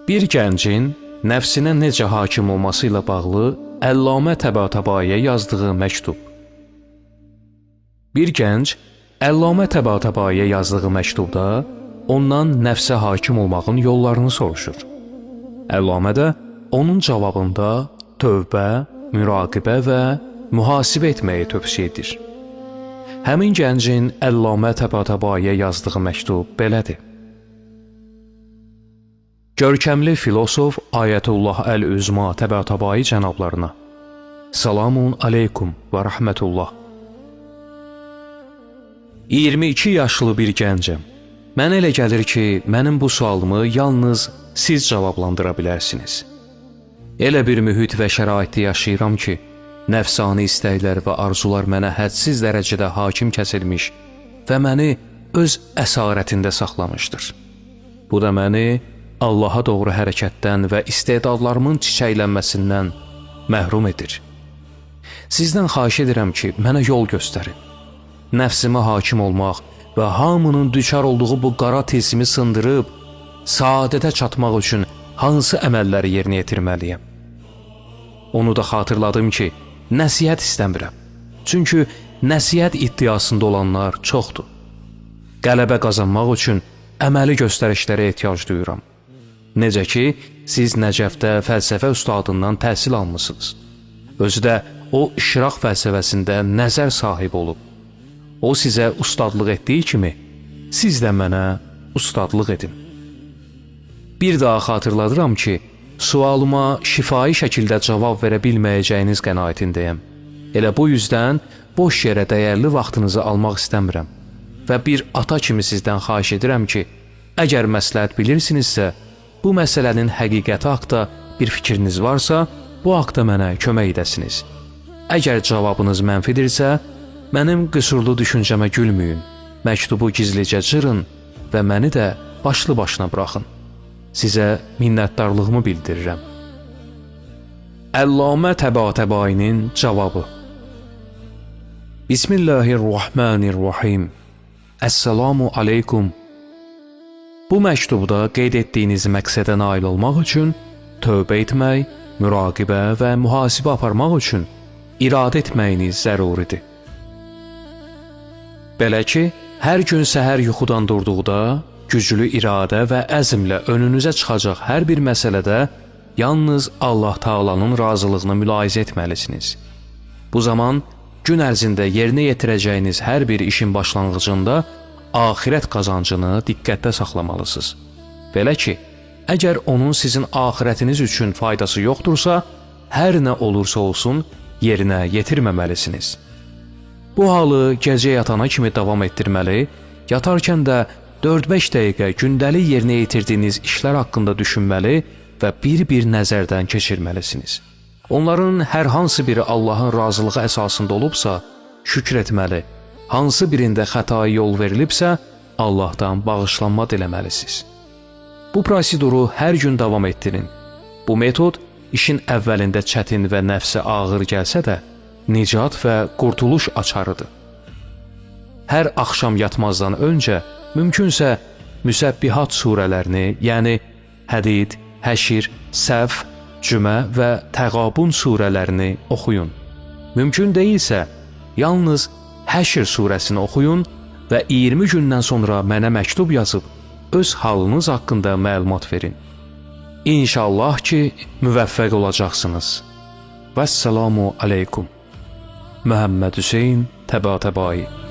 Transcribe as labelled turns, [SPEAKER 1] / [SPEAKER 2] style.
[SPEAKER 1] Bir gəncin nəfsinə necə hakim olması ilə bağlı Əllamə Təbatabayiyə yazdığı məktub. Bir gənc Əllamə Təbatabayiyə yazdığı məktubda ondan nəfsə hakim olmağın yollarını soruşur. Əllamə də onun cavabında tövbə, müraqibə və mühasibə etməyi tövsiyə edir. Həmin gəncin Əllamə Təbatabayiyə yazdığı məktub belədir. Görkəmli filosof Ayətullah Əl-Üzma Təbatabayi cənablarına Salamun aleykum və rəhmətullah. 22 yaşlı bir gəncəm. Mənə elə gəlir ki, mənim bu sualımı yalnız siz cavablandıra bilərsiniz. Elə bir mühit və şəraitdə yaşayıram ki, nəfsani istəklər və arzular mənə hədsiz dərəcədə hakim kəsilmiş və məni öz əsarətində saxlamışdır. Bu da məni Allaha doğru hərəkətdən və istedadlarımın çiçəklənməsindən məhrum edir. Sizdən xahiş edirəm ki, mənə yol göstərin. Nəfsimə hakim olmaq və hamının düçar olduğu bu qara tilsimi sındırıb saadətə çatmaq üçün hansı əməlləri yerinə yetirməliyəm? Onu da xatırladım ki, nəsihət istəmirəm. Çünki nəsihət iddiasında olanlar çoxdur. Qələbə qazanmaq üçün əməli göstərişlərə ehtiyac duyuram. Necə ki, siz Nəcəfdə fəlsəfə ustadından təhsil almısınız. Özü də o işraq fəlsəfəsində nəzər sahibi olub. O sizə ustadlıq etdiyi kimi, siz də mənə ustadlıq edin. Bir daha xatırladıram ki, sualıma şifahi şəkildə cavab verə bilməyəcəyiniz qənaətindəyəm. Elə bu yüzdən boş yerə dəyərli vaxtınızı almaq istəmirəm və bir ata kimi sizdən xahiş edirəm ki, əgər məsləhət bilirsinizsə, bu məsələnin həqiqəti haqda bir fikriniz varsa, bu haqda mənə kömək edəsiniz. Əgər cavabınız mənfidirsə, mənim qüsurlu düşüncəmə gülməyin, məktubu gizlicə cırın və məni də başlı başına buraxın. Sizə minnətdarlığımı bildirirəm. Əllamə Təbatabayinin cavabı. Bismillahirrahmanirrahim. Əssalamu aleykum. Bu məktubda qeyd etdiyiniz məqsədə nail olmaq üçün tövbə etmək, müraqibə və mühasibə aparmaq üçün iradə etməyiniz zəruridir. Belə ki, hər gün səhər yuxudan durduqda güclü iradə və əzmlə önünüzə çıxacaq hər bir məsələdə yalnız Allah Taala'nın razılığını mülahizə etməlisiniz. Bu zaman gün ərzində yerinə yetirəcəyiniz hər bir işin başlanğıcında axirət qazancını diqqətdə saxlamalısınız. Belə ki, əgər onun sizin axirətiniz üçün faydası yoxdursa, hər nə olursa olsun yerinə yetirməməlisiniz. Bu halı gecə yatana kimi davam etdirməli, yatarkən də 4-5 dəqiqə gündəlik yerinə yetirdiyiniz işlər haqqında düşünməli və bir-bir nəzərdən keçirməlisiniz. Onların hər hansı biri Allahın razılığı əsasında olubsa, şükr etməli. Hansı birində xətaya yol verilibsə, Allahdan bağışlanma diləməlisiniz. Bu proseduru hər gün davam etdirin. Bu metod işin əvvəlində çətin və nəfsə ağır gəlsə də, nicat və qurtuluş açarıdır. Hər axşam yatmazdan öncə mümkünsə Müsəbbihat surələrini, yəni Hədid, Həşir, Səf, Cümə və Təğabun surələrini oxuyun. Mümkün deyilsə, yalnız Həşr surəsini oxuyun və 20 gündən sonra mənə məktub yazıb öz halınız haqqında məlumat verin. İnşallah ki, müvəffəq olacaqsınız. Vəssalamu aleykum. Məhəmməd Hüseyn Təbatabayi.